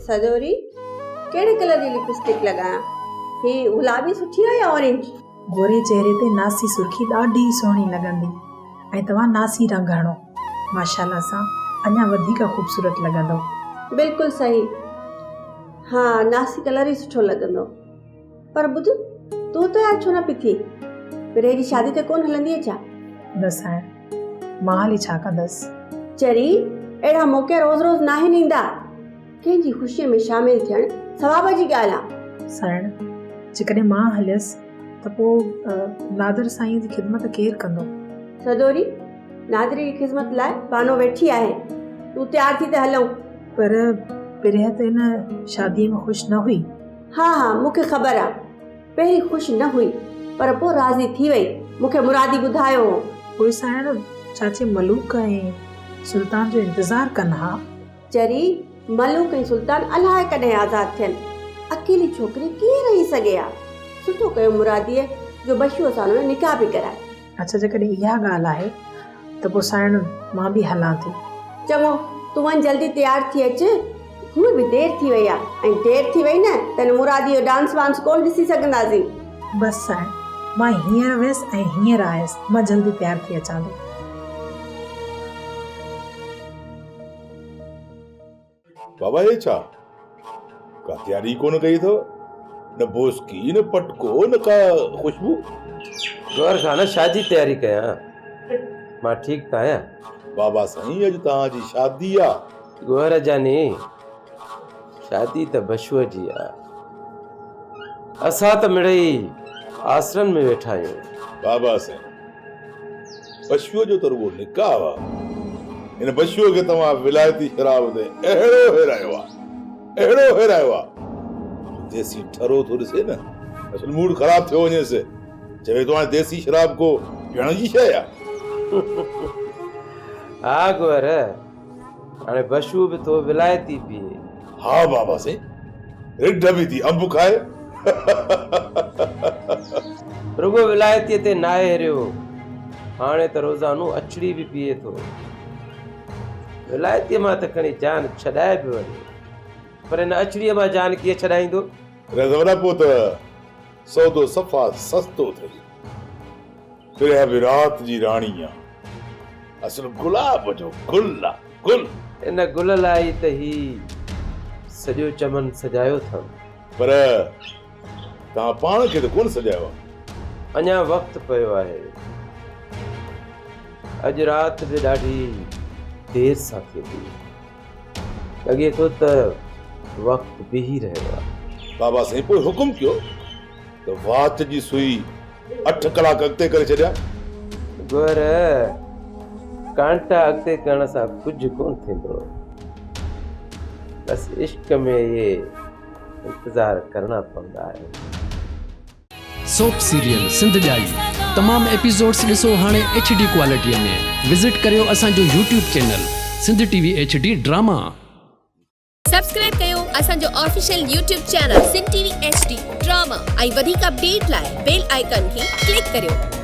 سدوري، ڪهڙي ڪلر جي لپ اسٽڪ لڳايان؟ هي گلابي سٺي آهي يا اورينج؟ گوري چهري تي ناسي سرخي ڏاڍي سهڻي لڳندي ۽ توهان ناسي رنگ هڻو. ماشاءالله سان اڃا وڌيڪ خوبصورت لڳندو. بلڪل صحيح. ها ناسي ڪلر ئي سٺو لڳندو. پر ٻڌ تون تيار ڇو نه پئي ٿئين؟ پرهه جي شادي تي ڪونه هلندينء ڇا؟ نه سائڻ، مان هلي ڇا ڪندس؟ چري، اهڙا موقعا روز روز ناهن ايندا. ڪنهن جي خوشيء ۾ شامل ٿيڻ ثواب جي ڳالهه آ. سائڻ، جيڪڏهن مان هليس ته پوء نادر سائينء جي خدمت ڪير ڪندو؟ سدوري، نادر جي خدمت لاء بانو ويٺي آهي. تون تيار ٿي ته هلون. پر پرهه ته ان شاديء ۾ خوش نه هئي. ها ها مون کي خبر آ. پهرين خوش نه هئي پر پوء راضي ٿي وئي. مون کي مرادي ٻڌايو هو. پوء سائڻ چاچي ملوڪ ۽ سلطان جو انتظار ڪن ها. چري، ملوڪ ۽ سلطان الائي ڪڏهن آزاد ٿين. اڪيلي ڇوڪري ڪيئن رهي سگهي ها. سٺو ڪيو مراديء جو بشوء سان هن نڪاح پئي ڪرائي. اڇا جيڪڏهن اها ڳالهه آهي ته پوء سائڻ مان به هلان ٿي. چڱو تون وڃ جلدي تيار ٿي اچ هونء به دير ٿي وئي آ ۽ دير ٿي وئي نه ته هن مرادي جو ڊانس وانس ڪونه ڏسي سگهنداسين. بس سائڻ مان هينئر ويس ۽ هينئر آيس مان جلدي تيار ٿي اچان ٿي. بابا هي ڇا؟ ڪا تياري ئي ڪونه ڪئي اٿو، نه بوسڪي، نه پٽڪو، نه ڪا خوشبو. گوهر خان ڇا جي تياري ڪيان، مان ٺيڪ ته آهيان. بابا سائين اڄ توهان جي شادي آ. گوهر جاني شادي ته بشوء جي آ، اسان ته مڙئي آسرن ۾ ويٺا آهيون. بابا سائين بشوء جو ته رڳو نڪاح آ. هن بشوء کي توهان ولايتي شراب تي اهڙو هيرايو آ، اهڙو هيرايو آ، جو ديسي ٺرو ٿو ڏسي نه، اصل موڊ خراب ٿيو وڃيس. چوي ٿو هاڻي ديسي شراب ڪو پيئڻ جي شيء آ. ها گوهر، هاڻي بشو به ٿو ولايتي پيئي. ها بابا سائين، رڍ به ٿي انب کائي. رڳو ولايتيء تي ناهي هريو، هاڻي ته روزانو اڇڙي به پيئي ٿو. ولايتيء مان ته کڻي جان ڇڏائي به وڃي، پر هن اڇڙيء مان جان ڪيئن ڇڏائيندو؟ رضا وڏا پوء ته سودو صفا سستو اٿئي. پرهه به رات جي راڻي آ. اصل گلاب جو گل آ، گل. ان گل لاء ئي ته هي سڄو چمن سجايو اٿم. پر توهان پاڻ کي ته ڪونه سجايو آ. اڃا وقت پيو آهي. اڄ رات به ڏاڍي دير سان ٿيندي. لڳي ٿو ته وقت بيهي رهيو آهي. بابا سائين پوء حڪم ڪيو ته واچ جي سوئي اٺ ڪلاڪ اڳتي ڪري ڇڏيان. گوهر، ڪانٽا اڳتي ڪرڻ سان ڪجهه ڪونه ٿيندو. بس عشق ۾ اهي انتظار ڪرڻا پوندا آهن. سوپ سيريل سنڌ ڄائي تمام ايپيسوڊس ڏسو هاڻي ايڇ ڊي ڪوالٽي ۾ وزٽ ڪريو اسان جو YouTube channel Sindh T V H D drama. Subscribe ڪيو اسان جو official YouTube channel Sindh T V H D drama ۽ وڌيڪ اپڊيٽ لاء بيل آئيڪان کي ڪلڪ ڪريو.